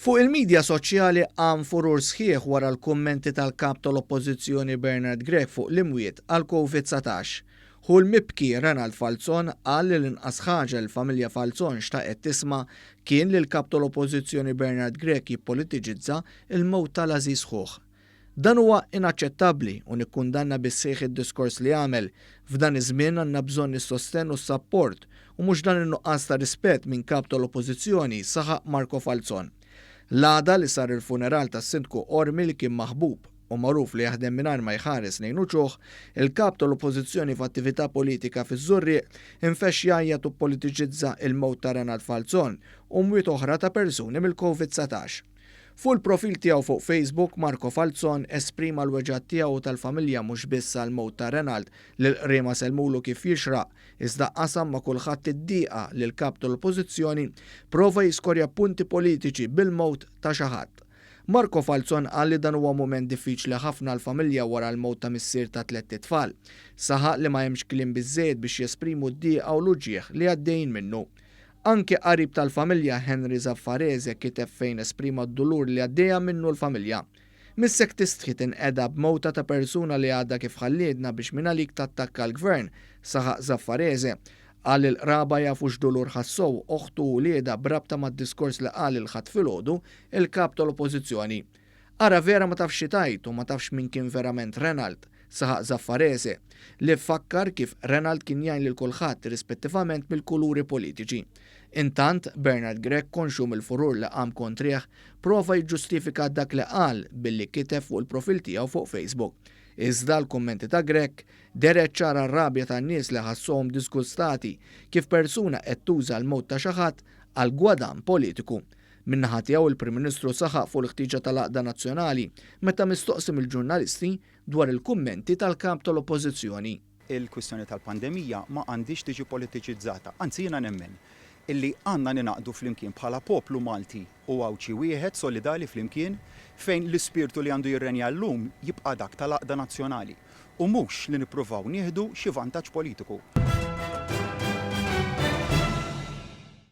Fuq il-midja soċjali qam furur sħiħ wara l-kummenti tal-Kap tal-Oppożizzjoni Bernard Grech fuq l-imwiet għall-Covid 19. Ħu l-mibki Renald Falzon qal li l-inqas ħaġa li l-familja Falzon xtaqet tisma' kien li l-Kap tal-Oppożizzjoni Bernard Grech jippolitiċizza l-mewt tal-għażiż ħuh. Dan huwa inaċċettabbli u nikkundanna bis-sħiħ id-diskors li għamel. F'dan iż-żmien għandna bżonn is-sostenn u s-sapport u mhux dan in-nuqqas ta' rispett minn Kap tal-Oppożizzjoni, saħaq Marco Falzon. L-għada li sar il-funeral tas-Sindku Qormi li kien maħbub u magħruf li jaħdem mingħajr ma jħares lejn uċuħ, il-Kap tal-Oppożizzjoni f'attività politika fiż-Żurrieq infexx jgħajjat u ppolitiċizza il-mewt ta' Renald Falzon u mwiet oħra ta' persuni mill-Covid 19. Fuq il-profil tiegħu fuq Facebook, Marco Falzon esprima l-weġgħat tiegħu u tal-familja mhux biss għall-mewt ta' Renald, li l-qriema sellmulu kif jixraq, iżda qasam ma' kulħadd id-dieqa li l-Kap tal-Oppożizzjoni prova jiskorja punti politiċi bil-mewt ta' xi ħadd. Marco Falzon qal li dan huwa mument diffiċli ħafna għall-familja wara l-mewt ta' missier ta' tlett itfal. Saħaq li ma hemmx kliem biżżejjed biex jesprimu d-dieqa u l-uġigħ li għaddejjin minnu. Anke qarib tal-familja Henry Zaffarese kiteb fejn esprima d-dulur li għaddejja minnu l-familja. Missek tistħi tinqeda b'mewta ta' persuna li għadha kif ħallietna biex mingħalik tattakka l-Gvern, saħaq Zaffarese. Qal li l-qraba jafu x'dulur ħassow oħtu u uliedha b'rabta mad-diskors li qal il-Ħadd filgħodu il-Kap tal-Oppożizzjoni. Ara vera ma tafx xi tgħid u ma tafx min kien verament Renald, saħaq Zaffarese, li fakkar kif Renald kien jgħin lil kulħadd irrispettivament mill-kuluri politiċi. Intant, Bernard Grech konxju mill-furur li qam kontrih, prova jiġġustifika dak li qal billi kiteb fuq il-profil tiegħu fuq Facebook. Iżda l-kummenti ta' Grech dehret ċara r-rabja tan-nies li ħassuhom disgustati kif persuna qed tuża l-mewt ta' xi ħadd għal gwadann politiku. Min-naħa tiegħu il-Prim Ministru saħaq fuq il-ħtieġa tal-għaqda nazzjonali meta mistoqsi mill-ġurnalisti dwar il-kummenti tal-Kap tal-Oppożizzjoni. Il-kwistjoni tal-pandemija ma għandhiex tiġi politiċizzata. Anzi jiena nemmen illi għandna ningħaqdu flimkien bħala poplu Malti u Għawdxi wieħed solidali flimkien fejn l-ispirtu li għandu jirrenja llum jibqa' dak tal-għaqda nazzjonali u mhux li nippruvaw nieħdu xi vantaġġ politiku.